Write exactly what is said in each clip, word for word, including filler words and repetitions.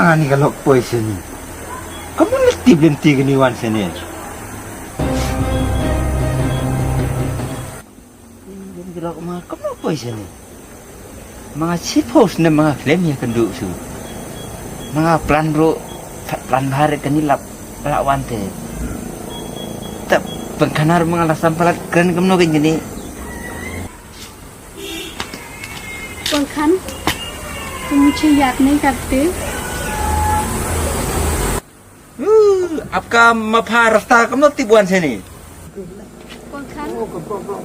Ani ka lok poi sini. Kamu lek tip lim ti kini wan sini. Lim ti lok ma kamu poi sini. Manga chipos ne manga klem ya kendu su. Manga plan bro, plan bahar kani lap lak wan te. Tap pengkanar manga lasam palat kren kamu kini. Pengkan, kamu ciyat ne kate. Uh, apka mapha rasta kamno tibuan sini. Pengkan,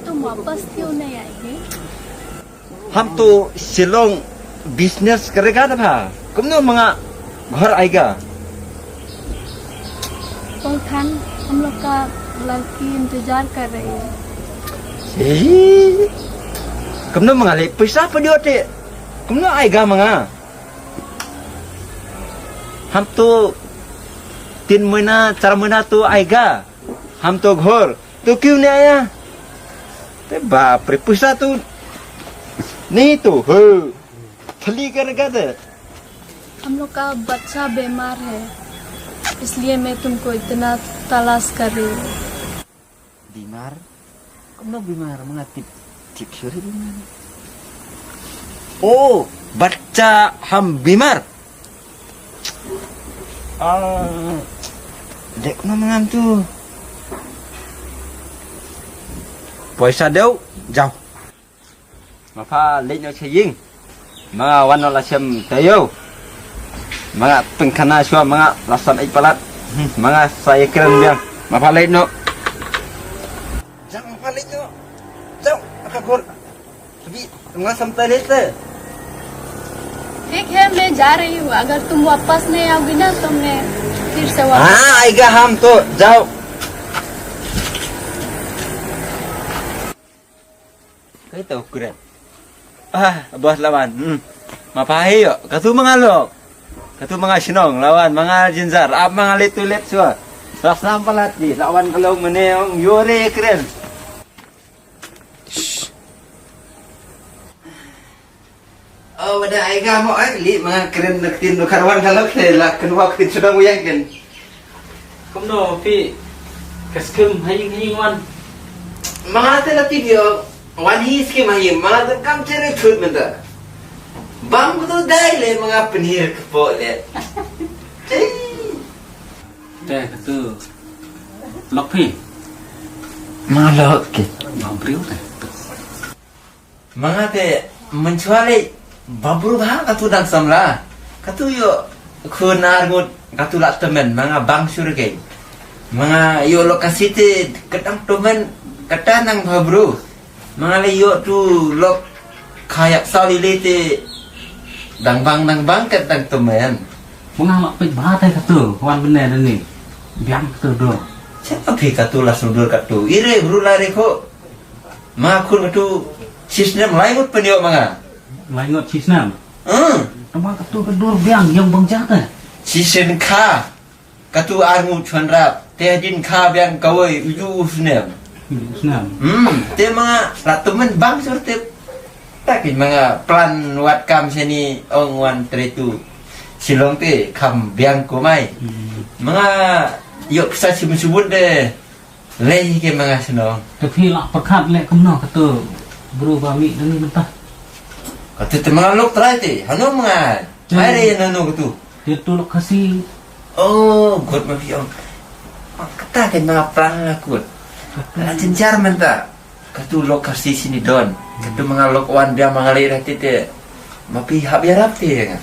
tum wapas tiu ne ya hi. Ham tu Shillong business karega da pha. Kamno manga ghar aiga. Pengkan, हम लोग का लड़की इंतजार कर रही है। Kamno manga le paisa pa dio te. Kamno aiga manga. Ham to tin muina, char muina to aiga. Ham to ghor. To kyu ne aya. Te bapre, paisa to nahi to. Ho. Thali kar kar de. हम लोग का बच्चा बीमार है, इसलिए मैं तुमको इतना तलाश कर रही हूँ। Bimar? Kumno bimar? Manga tip, tip suri bimar. Oh, bachcha ham bimar. Ah, dek na mangam tu. Poisa deu, jauh. Mapha leit noh sha ïing. Manga wan noh la shem taïew. Manga pynkhana shuwa, manga la san eit palat. Hmm, manga sa ïakren biang. Mapha leit noh. Jang, mapha leit noh. Jang, aka gor. Abi, manga sam tai leit te. ठीक है, मैं जा रही हूँ। अगर तुम वापस नहीं आओगी ना, तो मैं फिर से वापस हाँ, आएगा हम तो, जाओ। Kaito kren. Ah, bos lawan. Hmm. Mapha hi yo. Katu manga lok. Katu manga shnong lawan, manga jinjar. Ap manga letu let sua. Rasnam palat di lawan kalau mene ong yore kren. Oh, wada ai ga mo ai li manga kren nak tin do karwan kalok le la ken wak tin shnong yang ken. Kumno phi ka skim ha ïing ha ïing wan? Manga te la ti dio wan hi skim ha ïing, manga te kam chere chut mynta. Bam ko to dai le manga pynhir ka po le. Ei. Te ka tu lok phi. Manga lok ki. Bam priu te. Manga te mynchwa le babru bha katu dang samla. Katu yo khun ar ngut katu la temen manga bang surgei. Manga yo lokasi te kedang temen kata nang babru. Manga le yo tu lok khayak saw lili te dang bang dang bang ket dang temen. Manga lok pek bha te katu wan bene deni. Biang katu do. Siapa pi katu la sudur katu. Ire bru la re ko. Ma khun katu shisnem lai ngut pynïoh ma nga. Lai ngut shisnem. Hmm. Tama katu ka dur biang ïong bang jaka. Shisnem kha. Katu ar ngut chuan rap. Te jin kha biang kawai uju u snem. Uju u snem. Hmm. Te ma nga la temen bang sur te. Ta ki ma nga plan wat kam seni ong wan tre tu. Shillong te kham biang ko mai. Hmm. Ma nga yok sa sibun sibun te. Lei ke ma nga shnong. Te phi lah pyrkhat leh kumno katu bru ba mih dang mynta. Katu te ma nga lok trai te hano ma nga. Te ai re nano katu. Te tu lok Khasi. Oh, good ma phi ong. Kata ke ma plang nga kut. Katu. Ala jinjar mynta. Katu lok Khasi sini don. Katu ma nga lok wan bia ma nga lei rati te. Ma phi hap yarap te nga.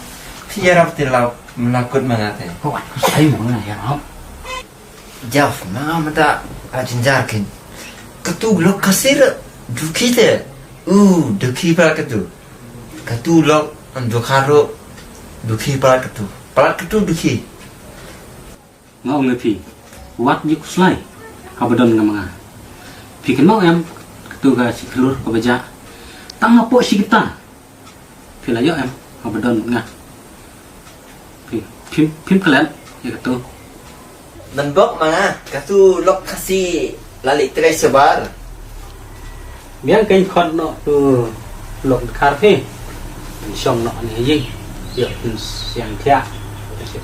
Phi yarap te la mna kut ma nga te. Ko wat ku sai ma nga yarap. Jaf, ma nga mynta a jinjar kin. Katu lok Khasi re dukhi te. U dukhi palat katu. Katu lok an dukha ro dukhi palat katu. Palat katu dukhi. Nga ong ïa phi. Wat juk slai. Haba don nga ma nga. Phi kynmaw em katu ka shi khlur kaba jah. Tang hapoh shi kynta. Phi la ïoh em haba don nga. Phi phim phim klet ïa katu. Ngan bok ma nga katu lok Khasi la leh trei shabar. Biang kein khot noh tu lok dkhar phi. Shong noh ni ïing. Ïoh phin siang thiah.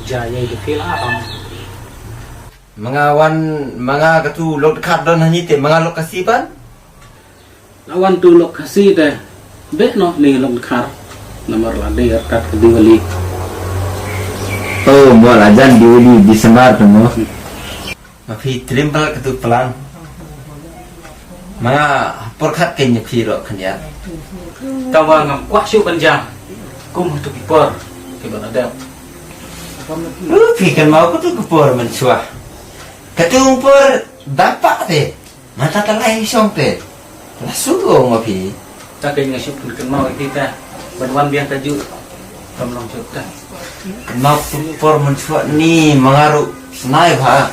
Ja, ye de feel ah, um. Manga wan, manga katu lok khat don hani te, manga lok Khasi pan? La wan tu lok Khasi te. Be no, ni lok khat. Namar la de kat ke Diwali. Oh, mo la jan Diwali, December tu mo. Ma phi trim pal katu plan. Manga por khat ke ni phi ro khania. Tawa ngam kwah shu banja. Kum tu ki por. Ki ba da. Lu phi kan mau katu ki por man chua. Katu por dapat te. Mata ta lai shong te. La su ong ma phi. Ta ka nga shu pun kynmaw ïa phi ta. Ban wan biang ta ju. Kam long shu ta. Kynmaw tu por man shu ni manga ruh snai bha.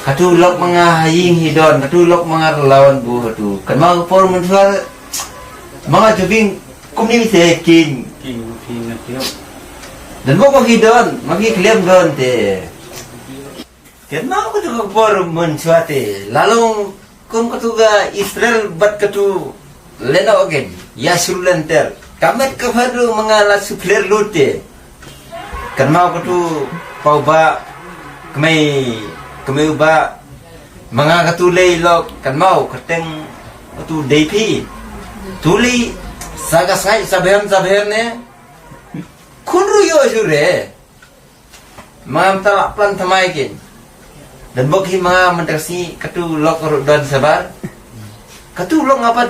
Katu lok manga ha ïing hi don, katu lok manga lawan bu katu. Kynmaw por man shu manga jubing kum ni te king. King phi nga phi. Dan bok ma phi don, ma phi klem don te. Kynmaw katu ka por man shu te. Lalong kum katu ka Israel bad katu leno again. Ya shu lenter. Kamet ka phadu manga la shu player lute. Kynmaw katu pau ba kmai kmai ba manga katu lei lok kynmaw kateng katu dei phi. Tuli saga sai sabhem sabhem ne. Khun ru yo shu re. Mangam ta plan thamai kin. Dan bok hi manga mentasi katu lok ru don sabar. Katu lok ngapa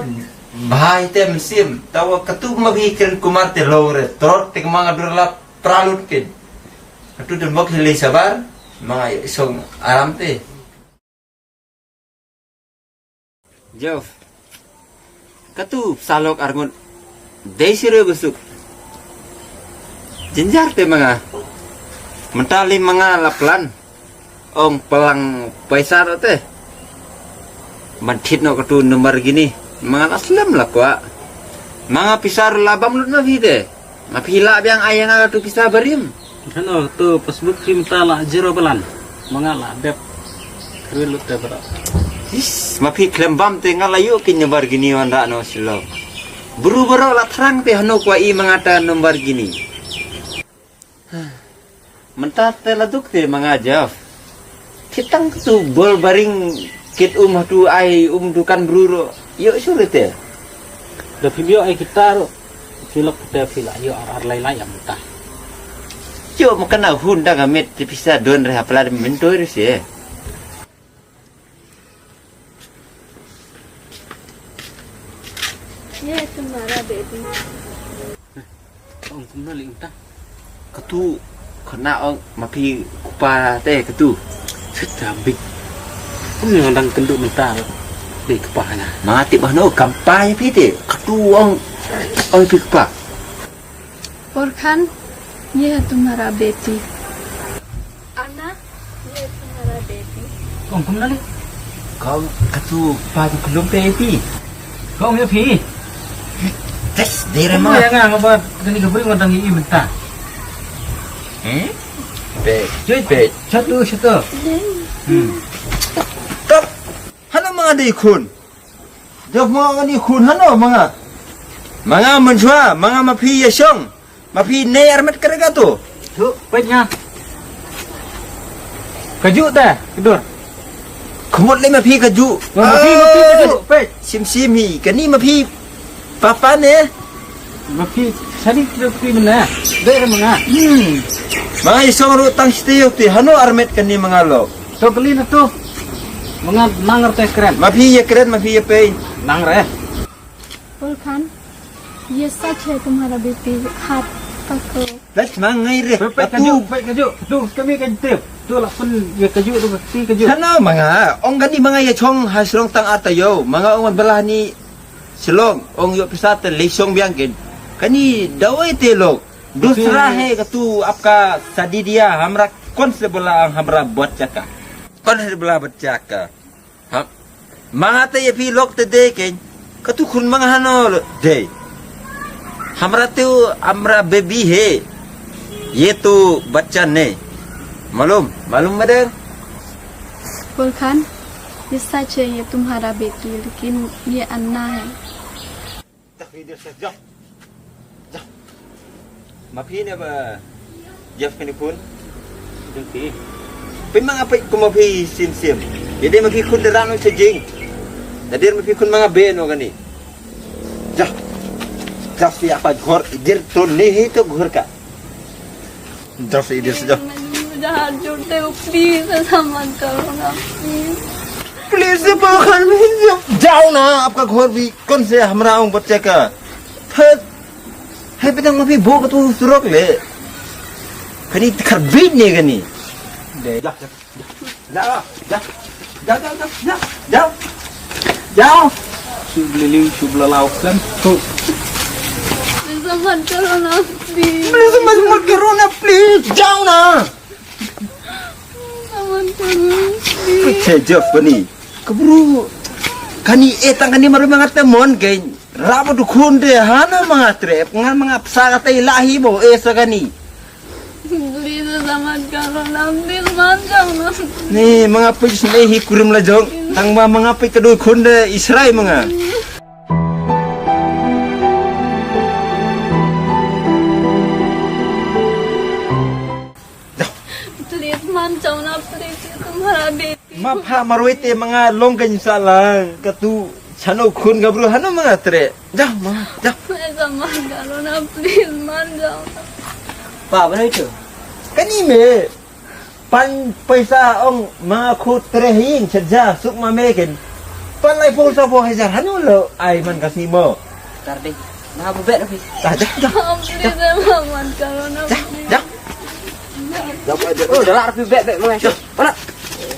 bhai tem sim. Tawa katu ma phi kren kumar te lo re. Trot te manga dur la pralut kin. Katu dan bok hi le sabar. Manga isong aram te. Jeff. Katu salok arngut. Dei sire besuk. Jenjar te manga. Mentali manga la plan. Ong pelang paisa ro te. Ban thit no katu nomor gini. Manga la slem la kwa. Manga pisar la bam lut ma phi te. Ma phi lah biang ai nga tu pisa barim. Hano tu passbook phi mynta lah zero balance. Manga lah dep. Khril lut te bro. Is, ma phi klem bam te nga la yu ki nombar gini wan ra no silo. Bru bro la thrang te hano kwa i manga ta nombar gini. Mynta te la duk te manga Jeff. Kitang tu bol baring kit um hatu ai um dukan bru ro. Yo sure te. Da phi bio ai kita ro. Phi lok te phi la yo ar ar lai lai am ta. Yo makana hun da gamit te pisa don re hapla de mentoi re se. Ye तुम्हारा बेटी. Ong kumno li ungta. Katu kena ong ma phi kpa te katu. Sita big. Kum ni dang kendu mynta. Dei kpa na. Ma ti bah no kampai phi te. Katu ong ong phi kpa. Orkhan, ये है तुम्हारा बेटी। Anna, ये तुम्हारा बेटी। Ong kumno li. Kong katu pa tu kelum pe phi. Kong ya phi. Tes dere ma. Ya nga ngaba kani ka bring wadang i mynta. Hmm? Pe. Jui pe. Satu satu. Hmm. Tap. Hana ma dei khun. Jop manga ngani khun hano manga. Manga mynshwa, manga ma phi ya shong. Ma phi ne armet kare ka to. Tu, pet nga. Kaju ta, kedur. Khmut le ma phi kaju. Ma phi, ma phi kaju, pet. Sim sim hi, kani ma phi papa ne. Ma phi sari tu phi mena. Dei manga. Hmm. Manga ya shong ru tang site yok ti hano armet kani manga lo. To kali na to. Manga nang re te kren. Ma phi ya kren, ma phi ya pei. Nang re. Orkhan, ये सच है तुम्हारा बेटी हाथ पकड़ो। Bes ma ngai re. Pek kaju, pek kaju. Tu kami kan tip. Tu la pun ya kaju tu kati kaju. Sana manga, ong kani manga ya chong ha srong tang ata yo. Manga ong belah ni Shillong, ong yo pisa te le shong biang kin. Kani dawai te lok. Dusra hai katu apka sadi dia hamra kon se bola ang hamra buat chaka. Kon se bola buat chaka. Ha. Manga te ye phi lok te de ken. Katu khun manga hano de. Hamra tu amra baby he. Ye tu bachan ne. Malum, malum madeng. Orkhan, ये सच है ये तुम्हारा बेटी लेकिन ये अन्ना है। Tak video sa Jeff. Jeff. Ma phi ne ba Jeff kani khun. Pynmang apa kumba phi sim sim. Jadi ma phi khun da rano chajing. Tadi ma phi khun manga beno kani. Jah. Jah siapa ghor idir to nehi to ghor ka. Jah si idir sejah. Jahat jute, please, saman karo na, please. Please, bahal nahi. Jao na, aapka ghor bhi kaun se hamara aung bachcha ka. Thad. Hai bidang ma phi bo ka tu surok le. Kani kharbit ne kani. De. Jah, jah, jah. Jao, jao, jao, jao, jao. Jao. Shu bliliu, shu blalau kan. Tu. Saman karo na, please. Please, saman, saman karo na, please. Jao na. Saman karo na, please. Piche Jeff kani. Ka bru. Kani, eh, tang kani maru mangat te mon kani. Rabo du khun de hana mangat rep. Ngan mangat sa ka te lahi bo, eh, sa kani. Please, saman karo na, please, man jao na. Ni, manga pis ne hi kurim la jong. Tang ba manga pis ka dui khun de Israel manga. Please, man jao na, please, tumhara beti. Ma pha marwei te manga long kan sa la ka tu chano khun ka bru hana manga tre. Jao, manga, jao. Saman karo na, please, man jao. Pa, ba noi tu? Kani me. Pan paisa ong manga khu tre hing chaja suk ma me ken. Pan lai pul sa bo hajar hanu lo ai man kasi mo. Tar dei. Na bu bet na phi. Dah, dah, dah. Please, saman karo na, please. Dah. Dah, dah. Oh, dah lah, bet, bet, mengai. Dah. Mana?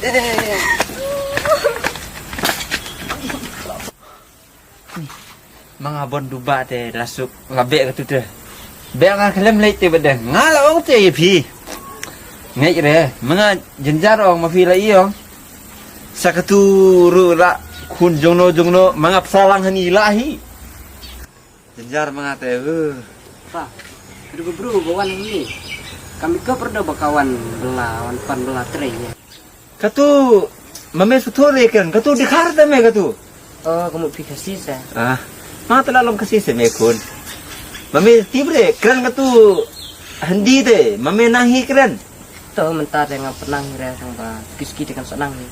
Eh, eh, eh. Manga bon duba te la suk la beh ka tu te. Beh nga khlem leit te bad nga la ong te ïa phi. Ngeit re manga jynjar ong ma phi la ïong. Sa ka tu ruh la khun jongno jongno manga psa lang hani la hi. Jynjar manga te. Uh. Pa, ka du bru ba wan hani. Kami ko perdo ba ka wan bela wan pan bela trei ïa. Katu, ma me suthu re kan, katu dikhar te me katu. Oh, ka mut phi Khasi se. Ah, ma te la long Khasi se me khun. Ma me tip re, kren katu Hindi te, ma me nang hi kren. To mynta te nga pynang hi re tang ba kiski te kan sa nang hi.